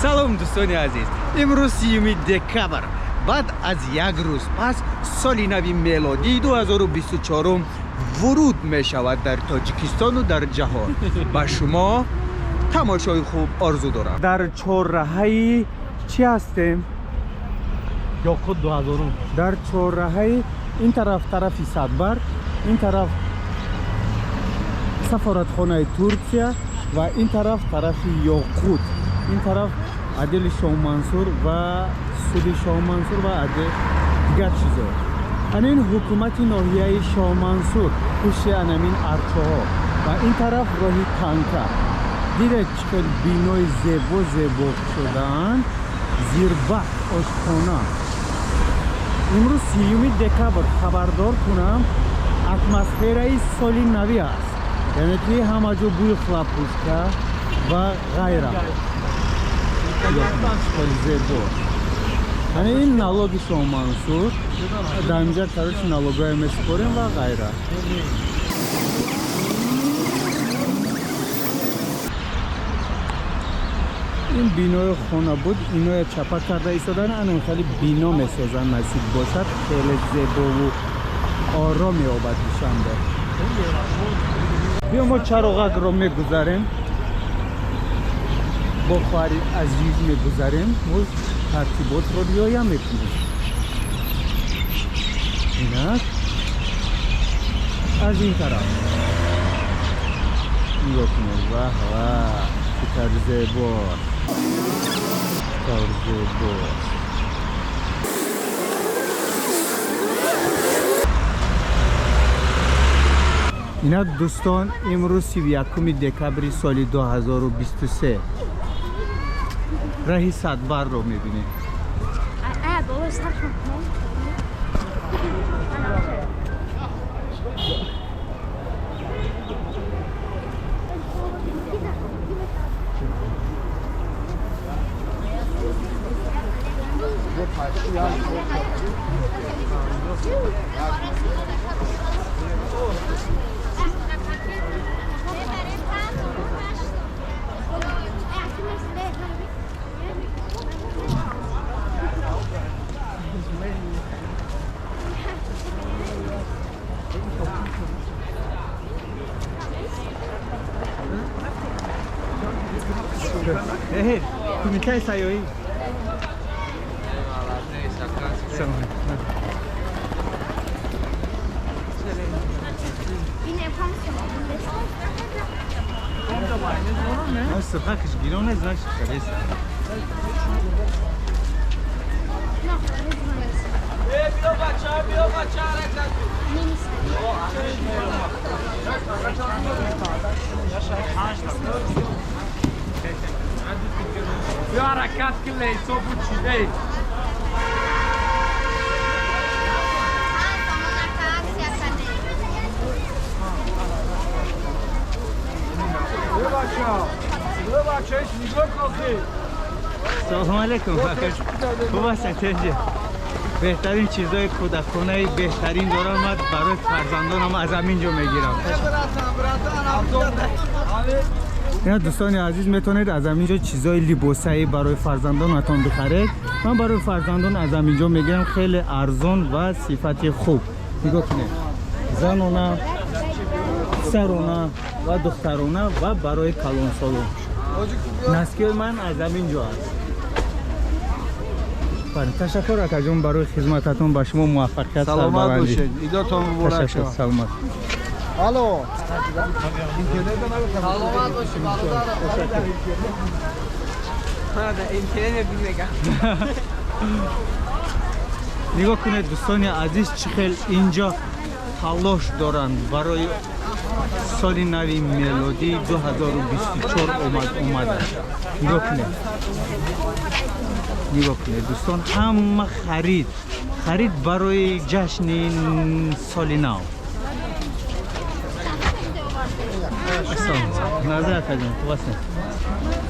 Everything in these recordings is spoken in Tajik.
Салом, дӯстони азиз. Имрӯз 30 декабр, баъд аз як рӯз пас соли нави мелодии 2024 вуруд мешавад дар Тоҷикистону дар ҷаҳон. Ба шумо тамошои хуб орзу дорам. Дар чорраҳаи чӣ ҳастем? Ёқут 2000. Дар чорраҳаи ин тараф, тарафи Садбар, ин тараф сафоратхонаи Туркия ва ин тараф тарафи Ёқут, ин тараф отдели Шоҳмансур ва суди Шоҳмансур ва дигар чизо. Анин ҳукумати ноҳияи Шоҳмансур, пушти анамин арчаҳо ва ин тараф роҳи танка. Дидед, чӣ хел бинои зебо зебо шудаанд. Зирбак ошхона. Имрӯз 30 декабр, хабардор кунам, атмосфераи соли навӣ аст, яъне ки ҳама ҷо бӯи хлопушка ва ғайра. Хеле зебо. Яъне ин налоги Шоҳмансур, дар инҷа, короче, налогое месупорем ва ғайра. Ин бинои хона буд, иноя чапа карда истодан, анам хеле бино месозанд. Насиб бошад, хеле зебову ором меобад Душанбе. Биё, мо чароғакро мегузарем, бо хоҳари азиз мегузарем, мо тартиботро риоя мекунем. Инак, аз ин тараф нигоҳ кунед. Ваҳ, ваҳ, чӣ тавр зебост, чӣ тавр зебост. Инак, дӯстон, имрӯз 31 декабри соли 2023, раҳи Садбарро мебинем. Боло саршон. Кумитаи сайёҳӣ. Сирхакаш гирон аст, значит, хареса. Бیا بچه ها، بیا بچه، حرکت. بیا حرکت که لیسا بود چیده. بیا بچه ها، بیا بچه ها، نگاه کن. Салом алейкум. Хуб ҳастед, тенҷи? Беҳтарин чизҳои кӯдаконаи беҳтарин дорам, ман барои фарзандонам аз ҳамин ҷо мегирам. Ина, дӯстони азиз, метавонед аз ҳамин ҷо чизҳои либосаӣ барои фарзандонатон бихаред. Ман барои фарзандон аз ҳамин ҷо мегирам, хеле арзон ва сифати хуб. Нигоҳ кунед, занона, писарона ва духтарона ва барои калонсолон. Носкиҳои ман аз ҳамин ҷо аст. Ташаккур, акаҷон, барои хизмататон. Ба шумо муваффақият. Саломат бошед, идотон муборак. Ташаккур, саломат. Алло, саломат бошед, бародар. Интернет мегам. Нигоҳ кунед, дӯстони азиз, чӣ хел инҷо талош доранд барои соли нави мелодии 2024 омад омада. Нигоҳ кунед, нигоҳ кунед, дӯстон, ҳама харид, харид барои ҷашни соли нав. Назар, акаҷон, хуб ҳастед?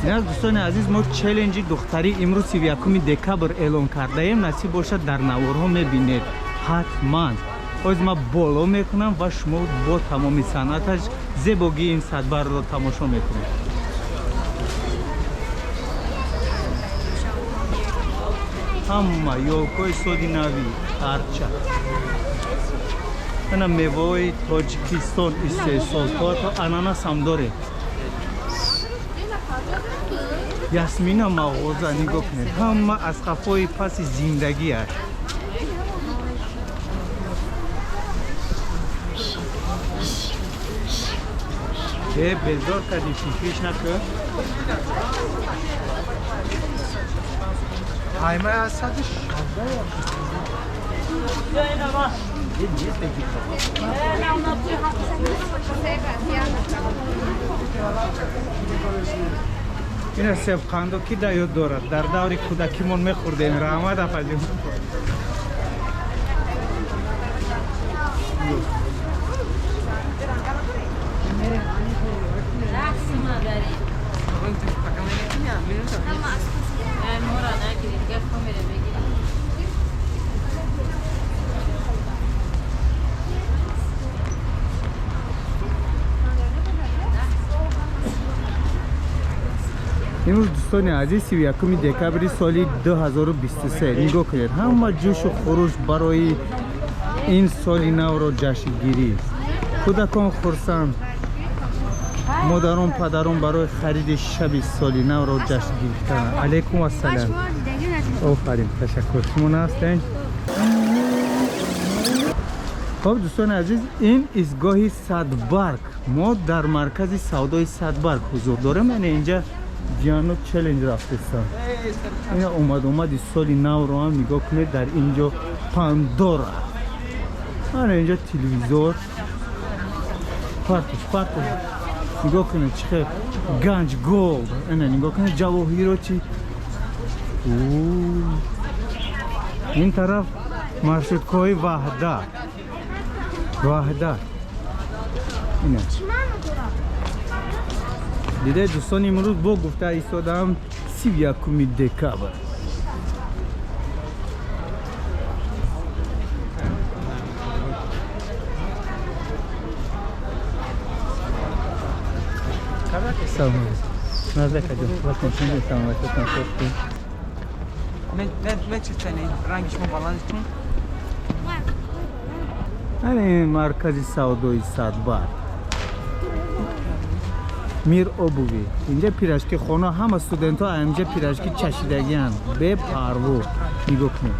Инак, дӯстони азиз, мо челленҷи духтарӣ имрӯз 31 декабр эълон кардаем. Насиб бошад, дар наворҳо мебинед ҳатман. Ҳозир ман боло мекунам ва шумо бо тамоми санъаташ зебогии ин садбарро тамошо мекунед. Ҳама ёлкои соли нави, арча. Ана меваҳои Тоҷикистон истеҳсол, то ананас ҳам дорем. Ясмина мағоза нигоҳ кунед. Ҳама аз қафои паси зиндагӣ аст. Безор кардӣ, фикриш накун. Қайма аз 116. Ина себқандо ки да ёд дорад? Дар даври кӯдакимон мехӯрдем. Раҳмат, апаҷон. Имрӯз, дӯстони азиз, 31 декабри соли 2023. Нигоҳ кунед, ҳама ҷӯшу хуруш барои ин соли навро ҷашнгирӣ. Кӯдакон хурсанд, модарон, падарон барои хариди шаби соли навро ҷашн гирифтанд. Алайкум ассалам. Офарин, ташаккур. Шумо наҳастен? Хоб, дӯстони азиз, ин истгоҳи Садбарг. Мо дар маркази савдои Садбарг ҳузур дорем. Яъне инҷа ҷиано челлендж рафтесан. Ина омад-омади соли навро ҳам нигоҳ кунед, дар инҷо Пандора. Ана инҷо телевизор. Партуш, партуш. Нигоҳ кунед, чӣ хел ганҷ голд. Ина нигоҳ кунед, ҷавоҳиро чи. Ин тараф маршруткаҳои Ваҳдат. Ваҳдат. Ина. Дида, дӯстон, имрӯз бо гуфта истодаам 31 декабр. Салом. Ани маркази савдои Садбарг. Мир обуви. Инҷа пирожки хона, ҳама студентҳо инҷа пирожки чашидагианд. Бепарво. Нигоҳ кунед.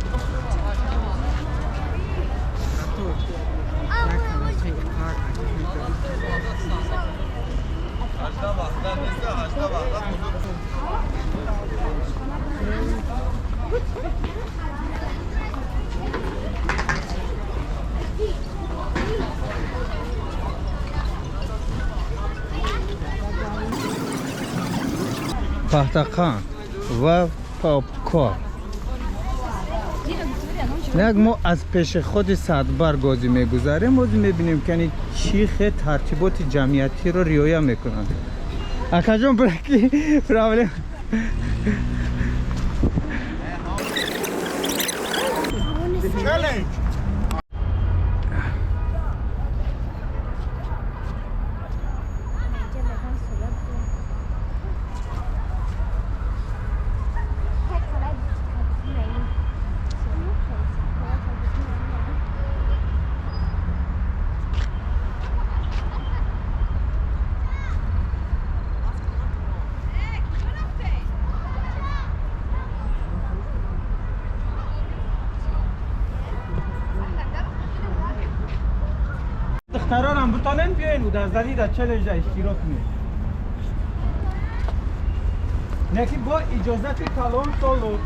Пахтақан ва попкор. Як мо аз пеши худи Садбарг озӣ мегузарем, озӣ мебинем, ки яъне чӣ хел тартиботи ҷамъиятиро риоя мекунанд. Акаҷон, бираки проблем. دخترانم بتانن بیاین و در زنی در چلنج اشتراک کنید. نکی با اجازت کلان سالو.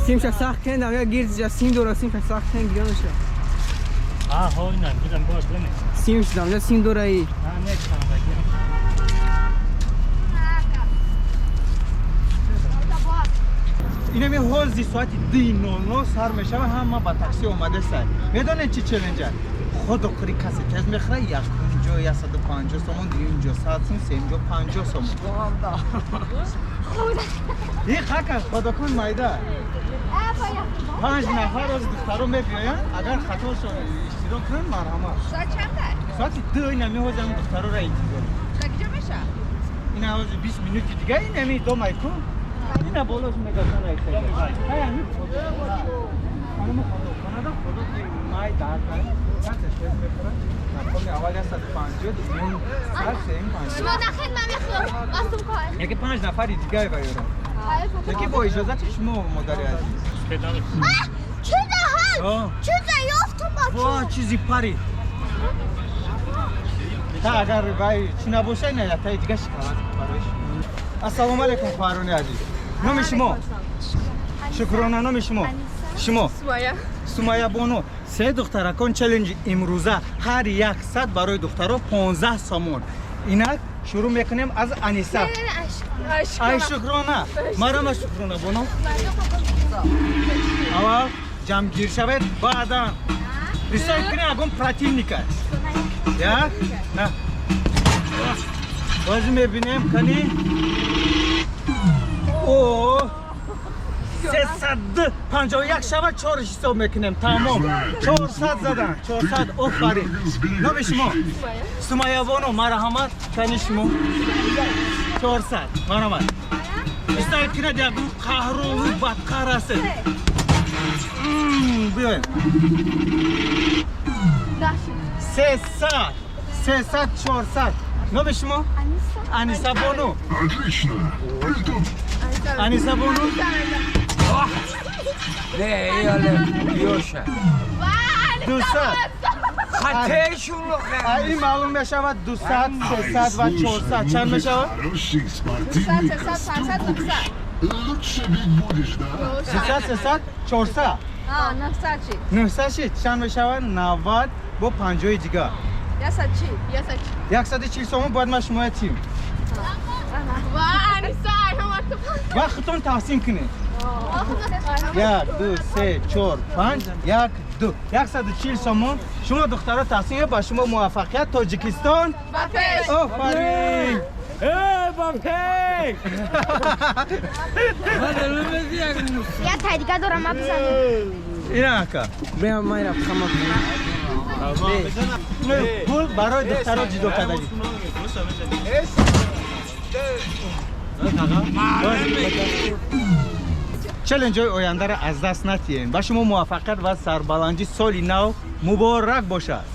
سیمش سخت کن، یا گیرز سیم دورا سیمش سخت کن گیرانشه. آها اینا دیدم باز بنه. سیمش دام سیم دورایی. نه نه اینمی حوزی ساعت 2:00 سر میشه ҳама ба такси омада сар. Медонед чи челленҷ аст? Худо қури касе тез мехӯра, як ҷо ҷо 150 сомон, дуюм ҷо 100 сум, сеюм ҷо 50 сомон. Ин хака худокон майда. 5 нафар аз духтаро мебиёянд, агар хатошон иштирок кунанд, марҳамат. Соат чанда? Соати 2 ина меҳозам духтароро интизор. Куҷо меша? Ина ҳозир 20 минути дига ин ами домай ку. Ина болош мегасан ай хеле. Ай ами хонум худоконада худо ки май дар кай. Чанд шеф мехӯрад? Мақоми аввал 150, дуюм 100, сеюм 50. Шумо нахед, ман мехӯрам. Бастум кор. Яке 5 нафари дига вайёра. Яке бо иҷозати шумо, модари азиз. Чиза ҳал? Чиза ёфтум бачо? Во, чизи пари. Та агар вай чӣ набошад, ина ятаи дига шоколад барои шумо. Ассалому алайкум, хоҳарони азиз. Номи шумо? Шукрона, номи шумо? Шумо? Сумая. Сумая бону. Се духтаракон челленҷ имрӯза ҳар як сад барои духтаро 15 сомон. Инак шурӯъ мекунем аз Аниса. Ай Шукрона. Марама Шукрона бону. Аввал ҷамъгир шавед, баъдан рисай кунед ягон противника. Як, на. Бозӣ мебинем, кани. О, 351 шава, 4 ҳисоб мекунем, тамом. 400 задан, 400, офарин. Номи шумо? Сумая бону, марҳамат, кани шумо? 400, марҳамат. Истай кунед ягон қаҳру бадқаҳр ҳастед. Биёед. 300, 300, 400. Номи шумо? Аниса бону. Отлично. Притом Аниса бону. Не, یاله یوشا. 200. خطهشون رو А ин маълум мешавад 200, 300 ва 400 чанд мешавад? хороший спортивный костюм купишь. Лучше бить будешь, да? 300, 300, 400. А, 900 чи. 900 шид, чанд мешавад? 90 бо 50 дига. 140. 140. 140 сомон бояд ман шумоя тим. Ва, Аниса, ай ҳама Ва худтон тақсим кунед. Як, ду, се, чор, панҷ, як, ду. 140 сомон. Шумо духтаро тақсим кунед, ба шумо муваффақият, Тоҷикистон. Ба пеш. Офарин! Э, ба пеш! Як тай дига дорам, ман бизанам. Ина ака. Бیا ман рафт хама. Пул барои духтаро ҷудо кардагӣ. Челленҷҳои ояндаро аз даст натиҳем. Ба шумо муваффақият ва сарбаландӣ, соли нав муборак бошад.